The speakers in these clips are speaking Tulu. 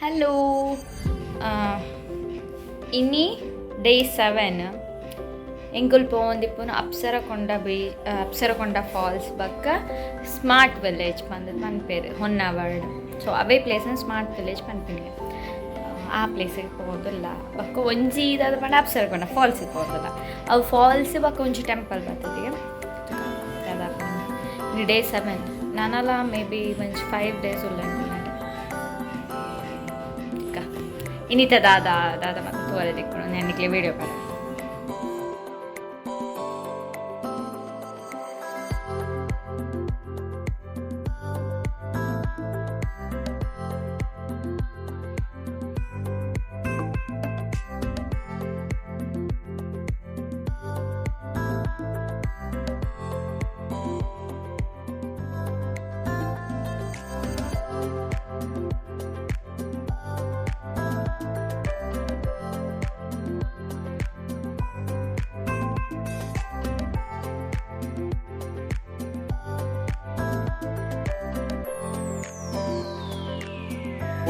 ಹಲೋ, ಇನಿ ಡೇ 7 ಎಂಕುಲ್ ಪೋವೊಂದಿಪ್ಪುನು ಅಪ್ಸರಕೊಂಡ ಬೀ ಅಪ್ಸರಕೊಂಡ ಫಾಲ್ಸ್ ಬಕ್ಕ ಸ್ಮಾರ್ಟ್ ವಿಲೇಜ್ ಪಂದ್ ಪನ್ಪೆರ್ ಹೊನ್ನಾವರ್ಡ್. ಸೊ ಅವೇ ಪ್ಲೇಸ್ ಸ್ಮಾರ್ಟ್ ವಿಲೇಜ್ ಪನ್ಪಿನಿ. ಆ ಪ್ಲೇಸಿಗೆ ಪೋದುಲ್ಲ. ಬೊಕ್ಕ ಒಂಜಿ ಇದಾದ ಪಂಡ ಅಪ್ಸರಕೊಂಡ ಫಾಲ್ಸಿಗೆ ಪೋದುಲ್ಲ. ಅವು ಫಾಲ್ಸ್ ಬೊಕ್ಕ ಒಂಜಿ ಟೆಂಪಲ್ ಬರ್ತದೆ. ಇನಿ ಡೇ 7. ನಾನಲ್ಲ ಮೇ ಬಿ ಒಂಜಿ 5 ಡೇಸ್ ಉಲ್ಲ. ಇನ್ನಿತ ದಾದ ದಾದ ಮತ್ತೆ ತೋರೆ ದಿಕ್ಕುನು ನೆನ್ನಿಕ್ಲೆ ವೀಡಿಯೋ ಪಡ.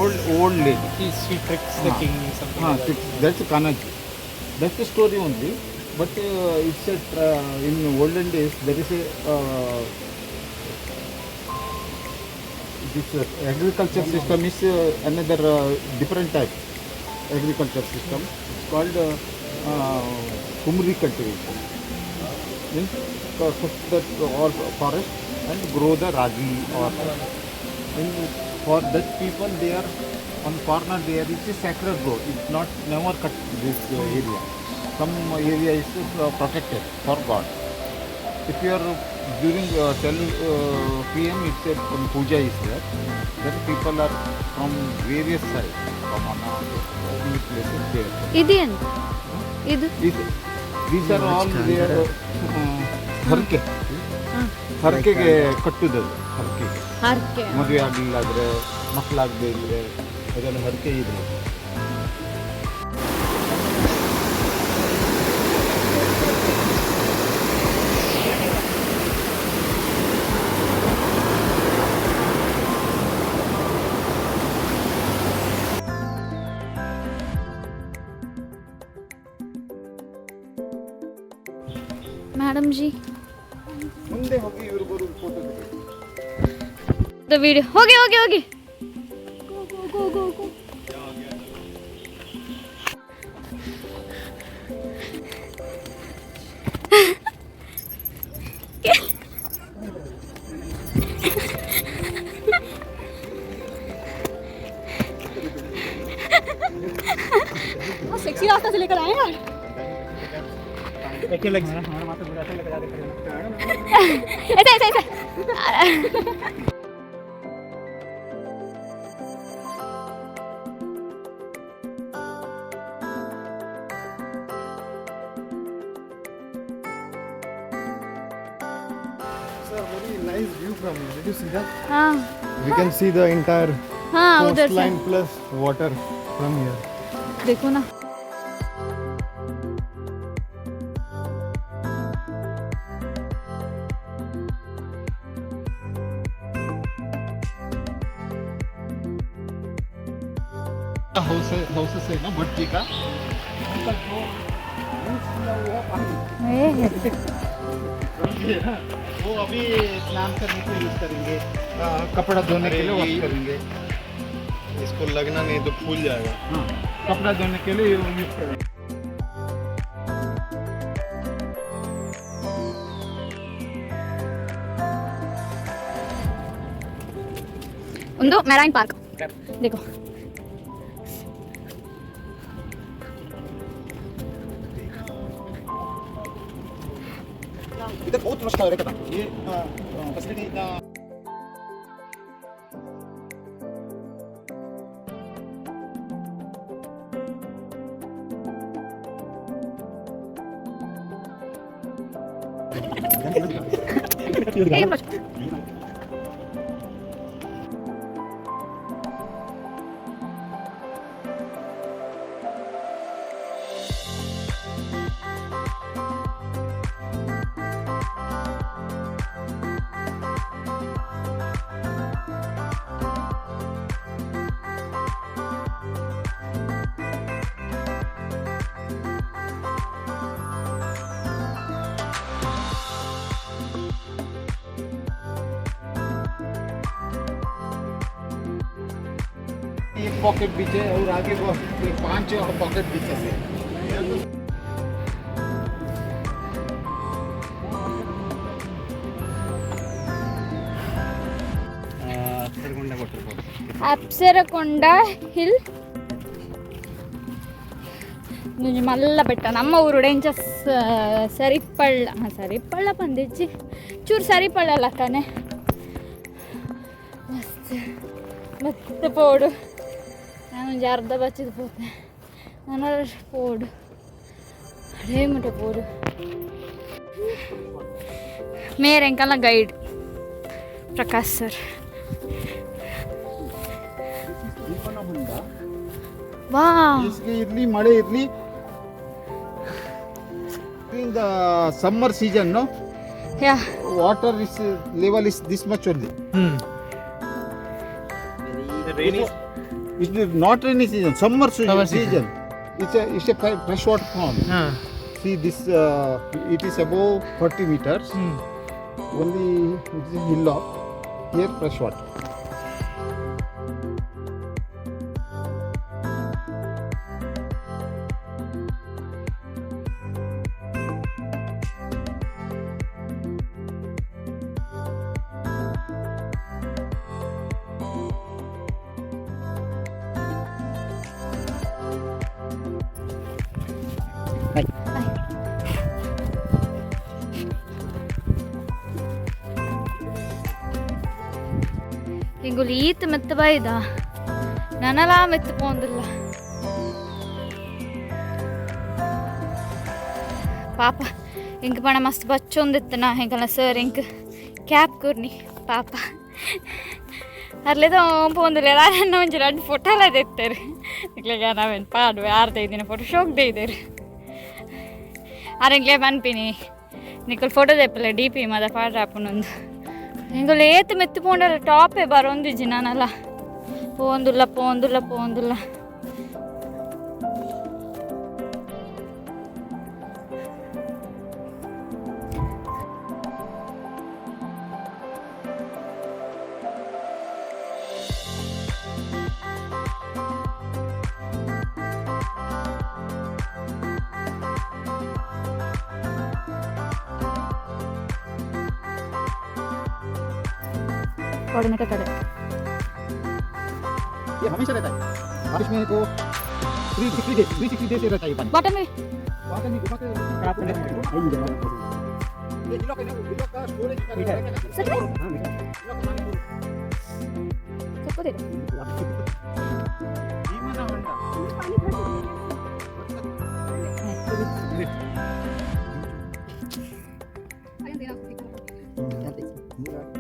Old old lady. She tricks the king, something Ah, like that. That's Kanaji. That's the story only. But it's a, in olden days there is a this agriculture system is another different type agriculture system. It's called Kumri cultivation. Means cut the all forest and grow the ragi or in, for that people they are on corner there is a sacred grove. It's not never cut this area. Some area is protected for God. If you are during 12 p.m. it's a puja is there. Then people are from various sides, from many places there. ಇದೇನು ಇದು? These are all their ಹರಕೆ. ಹರಕೆಗೆ ಕಟ್ಟುದದು, ಹರಕೆಗೆ. ಹರಕೆ. ಮದುವೆ ಆಗಲಿಲ್ಲ ಆದರೆ, ಮಕ್ಕಳಾಗದೆ ಇದ್ದರೆ ಅದೆಲ್ಲ ಹರಕೆ ಇದೆ. Madam G. ಮುಂದೆ ಹೋಗಿ ಇವರು ಬರೋದು ಫೋಟೋ. The video. ಹೋಗಿ ಹೋಗಿ ಹೋಗಿ. सेक्सी रास्ता से लेकर आए यार। ऐसे ऐसे ऐसे. Sir, very nice view from here. Did you see that? हाँ. We can see the entire हाँ, उधर से. coastline plus water from here. देखो ना. हाउस हाउसेस है ना भट्ट जी का, उनका जो यूज किया हुआ पानी वो अभी स्नान करने को यूज करेंगे, कपड़ा धोने के लिए वॉश करेंगे. इसको लगना नहीं तो फूल जाएगा. हाँ, कपड़ा धोने के लिए यूज करेंगे. ಒಂದು ಮೆರೈನ್ ಪಾರ್ಕ್ देखो. इधर बहुत मुश्किल है रहता ये फैसिलिटी इतना. एक पॉकेट बीच है और आगे वो 5 पॉकेट बीच है। ಅಪ್ಸರಕೊಂಡ ಹಿಲ್ ಒಂಜಿ ಮಲ್ಲ ಬೆಟ್ಟ ನಮ್ಮ ಊರುಡೆ ಇಂಚ ಸರಿಪಳ್ಳ, ಹಾಂ ಸರಿಪಳ್ಳ ಪಂದಿಜ್ಜಿ, ಚೂರು ಸರಿಪಳ್ಳ ಲಕ್ಕನೆ. ಮಸ್ತ್ ಮತ್ತೆ ಪೋಡು. ನಾನು ಒಂಜಿ ಅರ್ಧ ಬಚ್ಚಿದ್ ಪೋತೆ. ನಾನು ಪೋಡು ಅಡೇ ಮುಟ ಪೋಡು. ಮೇರ್ ಎಂಕಲ್ನ ಗೈಡ್ ಪ್ರಕಾಶ್ ಸರ್. ವಾ. ಬೇಸಿಗೆ ಇರಲಿ, ಮಳೆ ಇರಲಿ, in the summer season, no? Yeah. Water is level is this much only. The rainy It is not rainy season, summer season. Summer season. Season. It's a freshwater pond. See this, it is above 40 meters. Only it is a hillock. Here fresh water. ಎಂಗುಲು ಈತ್ ಮೆತ್ತ ಬಾಯ್ದ, ನನಲಾ ಮೆತ್ತ ಪೋಂದಿಲ್ಲ. ಪಾಪ ಎಂಕ್ ಪಣ ಮಸ್ತ್ ಬಚ್ಚೊಂದಿತ್ತನ. ಎಂಕಲ್ನ ಸರ್ ಎಂಕ್ ಕ್ಯಾಪ್ ಕೊರ್ನಿ. ಪಾಪ ಅರ್ಲೆದ ಪೋಂದಿಲ್ಲ. ಅನ್ನ ಒಂಜಿ ರಡ್ಡ್ ಫೋಟೋಲ ದೆತ್ತೆರ್. ನಿಕ್ಲೆಗ್ ನಾವೇನು ಪಾಡುವೆ ಆರ್ ದಿನ ಫೋಟೋ ಶೋಕ್ ದೈದೆರ್. ಆರ್ ಎಂಕ್ಲೆ ಪನ್ಪಿನಿ, ನಿಕುಲು ಫೋಟೋ ದೆಪ್ಪಲೆ, ಡಿ ಪಿ ಮದ ಪಾಡ್ರಾಪುನೊಂದು. ಎಂಗುಲು ಏತ್ ಮೆತ್ತು ಪೋಂಡಲ ಟಾಪೇ ಬರೊಂದಿಜ್ಜಿ ನಾನಲ್ಲ. ಪೋಂದುಲ್ಲ, ಪೋಂದುಲ್ಲ, ಪೋಂದುಲ್ಲ. कोऑर्डिनेटर करे। ये हमेशा रहता है बारिश में तो 360 days, 360 days रहता है ये पानी। बॉटम में। वहाँ से नहीं घुमा के ये हिलॉक है ना, वो हिलॉक का स्टोरेज का रहता है ना। सच में? हिलॉक का पानी पूरा। सबको दे दो। भीमना होंडा।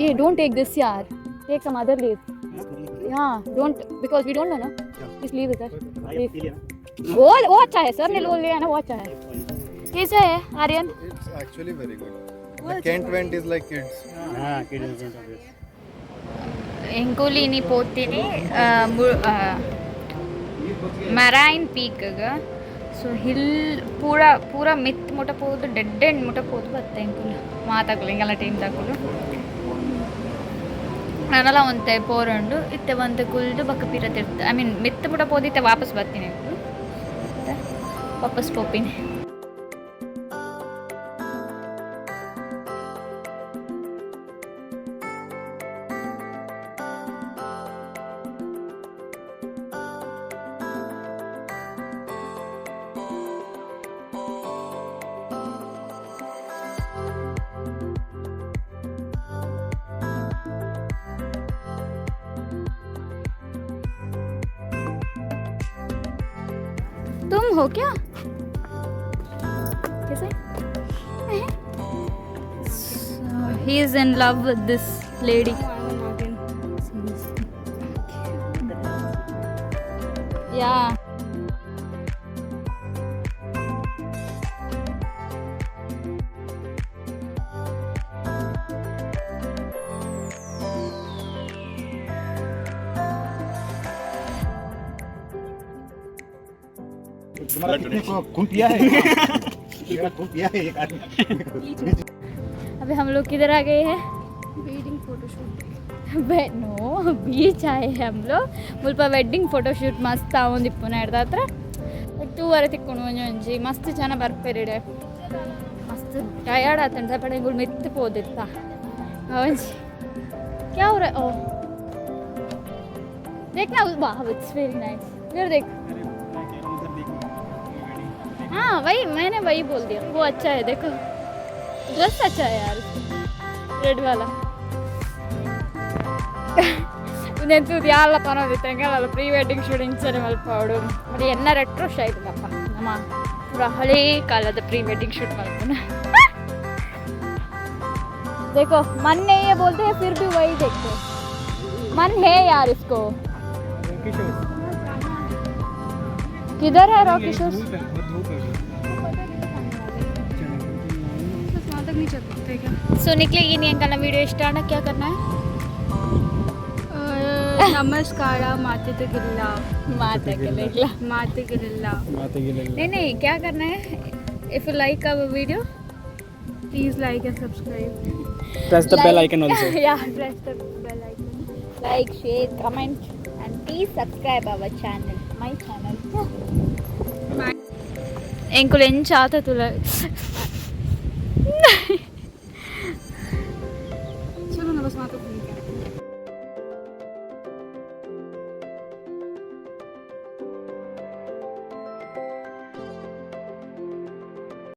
ये don't take this यार, take some other leaf. Yeah, don't, because we don't know ना. Just leave it sir, वो अच्छा है सर ने वो लिया ना, वो अच्छा है. कैसा है Aryan? It's actually very good. The Kent vent is like kids. ಎಂಕುಲಿನಿ ಪೋತಿನಿ ಮೆರೈನ್ ಪೀಕ್ಗ್. ಸೊ ಹಿಲ್ ಪೂರ ಪೂರ ಮಿತ್ ಮುಟ ಪೋದು, ಡೆಡ್ ಎಂಡ್ ಮುಟ ಪೋದು ಬತ್ತೆ ಎಂಕುಲು ಮಾತಾಕುಲು. ಎಂಕಲ್ನ ಟೀಮ್ ತಾಕುಲು ನನಲ ಒಂತೆ ಪೋರಂಡು ಇತ್ತೆ ಒಂತೆ ಕುಲ್ದು ಬೊಕ್ಕ ಪಿರ ತಿರ್ತು, I mean ಮಿತ್ ಮುಟ ಪೋದು ಇತ್ತೆ ವಾಪಸ್ ಬರ್ತೀನಿ ಎಂಕುಲು. ಮತ್ತೆ ವಾಪಸ್ ಪೋಪಿನಿ. तुम हो क्या? कैसे? So he is in love with this lady. Yeah. तुम्हारा कितने को खून पिया है? एक खून पिया है एक आदमी। अभी हम लोग किधर आ गए हैं? Wedding photoshoot. ನೋ, ಬೀಚ್ ಆಯೆ हम लोग. ಮುಲ್ಪ ವೆಡ್ಡಿಂಗ್ ಫೋಟೋ ಶೂಟ್ ಮಸ್ತ್ ಆವೊಂದಿಪ್ಪುನ ಹಿಡ್ದಾತ್ರ ತೂವರೆ ತಿಕ್ಕೊಂಡು ಒಂಜಿ ಒಂಜಿ ಮಸ್ತ್ ಜನ ಬರ್ಪೆರಿಡೆ. ಮಸ್ತ್ ಟಯರ್ಡ್ ಆತಂಡ ಪಡ ಇಂಗುಳು ಮಿತ್ತು ಪೋದಿತ್ತ ಒಂಜಿ. क्या हो रहा है? ओ, देखना, वाह, it's very nice. इधर देख. हाँ, वही मैंने वही बोल दिया. वो अच्छा है, देखो, ड्रेस अच्छा है यार, रेड वाला. ಉಂದೆಂತು ಯಾಲ ಪನೋದಿತ್ತು ಎಂಗಲ್ಲ ಪ್ರೀ ವೆಡ್ಡಿಂಗ್ ಶೂಟ್ ಇಂಚನೆ ಮಲ್ಪವಡು. ಬಟ್ ಎನ್ನ ರೆಟ್ರೋ ಶೈಲಿದಪ್ಪ, ನಮ್ಮ ಪೂರ ಹಳೇ ಕಾಲದ ಪ್ರೀ ವೆಡ್ಡಿಂಗ್ ಶೂಟ್ ಮಲ್ಪುನ. देखो, मन नहीं है बोलते हैं, फिर भी वही देखते हैं. मन है यार इसको. किधर है रॉकी शोज? वहाँ तक नहीं चल सकते क्या? सो निकलेगी नहीं अंकल. वीडियो ಇಷ್ಟ ಆಣ क्या करना है? ನಮಸ್ಕಾರ ಮಾತೆಗಿಲ್ಲ. ಮಾತಾಡಲಿಲ್ಲ. ಮಾತೆಗಿಲ್ಲ. नहीं नहीं, क्या करना है if you like our video? Please like and subscribe. Press the bell icon also. Yeah. Press the bell icon. Like, share, comment and please subscribe our channel, my channel. ಎಂಕುಲು ಎಂಚ ಆತ ತುಲ.